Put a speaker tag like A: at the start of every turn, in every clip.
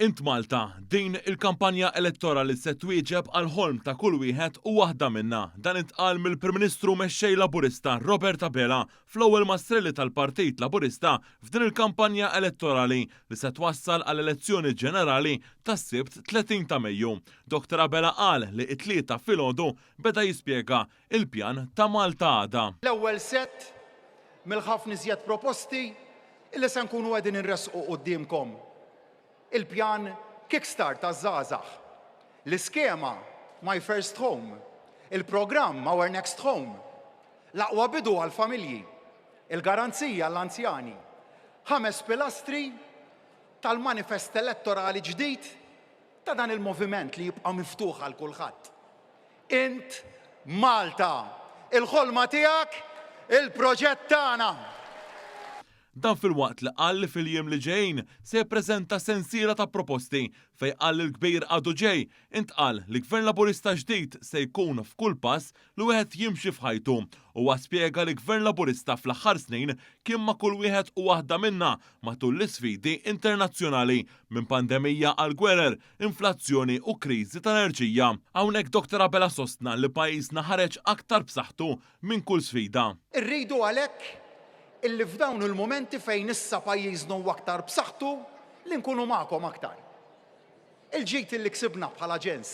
A: Int Malta, din il-kampanja elettorali se twieġeb għall-ħolm ta' kull wieħed u waħda minna. Dan intqal mill-Prim Ministru u Mexxej Laburista Robert Abela fl-ewwel mastrelli tal-Partit Laburista f'din il-kampanja elettorali li se twassal għall-elezzjoni ġenerali tas-Sibt 30 ta' Mejju. Dr Abela qal li t-Tlieta filgħodu beda jispjega il-pjan ta' Malta Għada.
B: L-ewwel sett mill-ħafna iżjed proposti illi se nkunu qegħdin inressqu quddiemkom. Il-pjan Kickstart għaż-żgħażagħ, l-iskema My First Home, il-programm Our Next Home, l-aqwa bidu għall-familji, il-garanzija għall-anzjani, ħames pilastri tal-manifest elettorali ġdid ta' dan il-moviment li jibqa' miftuħ għal kulħadd. Int Malta! Il-ħolma tiegħek, il-proġett tagħna!
A: Dan filwaqt li qal li fil-jiem li ġejjin se jippreżenta sensiela ta' proposti fejn qal li l-kbir għadu ġej. Intqal li Gvern Laburista ġdid se jkun f'kull pass li wieħed jimxi f'ħajtu. Huwa spjega li Gvern Laburista fl-aħħar snin kien ma' kull wieħed u waħda minna matul l-isfidi internazzjonali, minn pandemija għal gwerer, inflazzjoni u kriżi tal-enerġija. Hawnhekk Dottor Abela sostna li pajjiżna ħareġ aktar b'saħħtu minn kull sfida.
B: Irridu għalhekk illi f'dawn il-mumenti fejn issa pajjiżna huwa aktar b'saħħtu li nkunu magħkom aktar. Il-ġid illi ksibna bħala ġens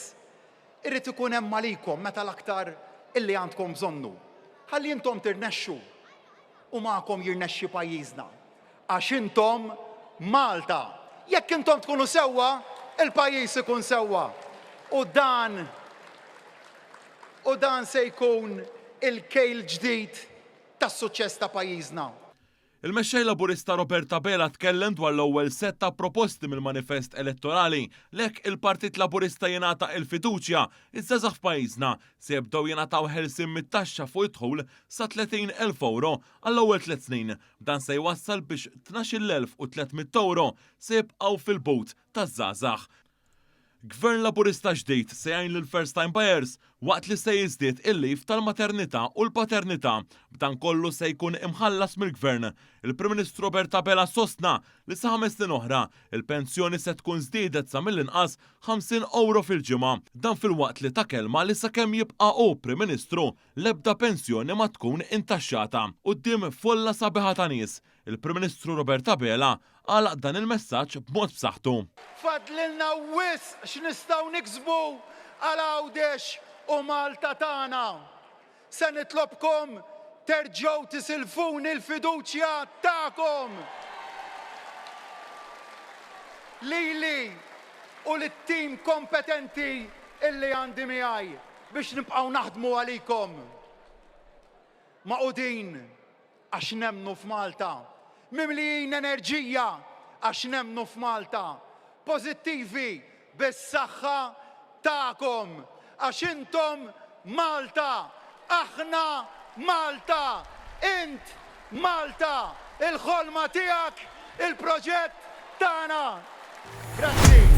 B: irid ikun hemm għalikom meta l-aktar illi għandkom bżonnu. Ħalli intom tirnexxu u magħkom jirnexxi pajjiżna. Għax intom Malta. Jekk intom tkunu sewwa, il-pajjiż ikun sewwa. U dan u dan se jkun il-kejl ġdid tas-suċċess ta' pajjiżna.
A: Il-Mexxej Laburista Robert Abela tkellem dwar l-ewwel sett ta' proposti mill-manifest elettorali li jekk il-Partit Laburista jingħata il-fiduċja, iż-żgħażagħ f'pajjiżna se jibdew jingħataw ħelsien mit-taxxa fuq id-dħul sa 30,000 ewro għall-ewwel tlett snin. Dan se jwassal biex 12,300 ewro se jibqgħu fil-but taż-żgħażagħ. Gvern Laburista ġdid se jgħin lill-first time buyers waqt li se jiżdied il-leave tal-maternità u l-paternità. B'dan kollu se jkun imħallas mill-Gvern. Il-Prim Ministru Robert Abela sostna li sa ħames snin oħra, il-pensjoni se tkun żdiedet sa mill-inqas 50 ewro fil-ġimgħa. Dan filwaqt li ta kelma li sakemm jibqa' hu Prim Ministru, l-ebda pensjoni ma tkun intaxxata. Quddiem folla sabiħa ta' nies, il-Prim Ministru Robert Abela għalaq dan il-messaġġ b'mod b'saħħtu.
B: Fadlilna wisq x'nistgħu niksbu għal Għawdex u Malta tagħna. Se nitlobkom terġgħu tisilfuni l-fiduċja tagħkom. Lili u lit-tim kompetenti illi għandi miegħi biex nibqgħu naħdmu għalikom. Magħqudin għax nemmnu f'Malta. Mimlijin enerġija għax nemmnu f'Malta. Pożittivi bis-saħħa tagħkom għax intom Malta. Aħna Malta. Int Malta. Il-ħolma tiegħek, il-proġett tagħna. Grazzi.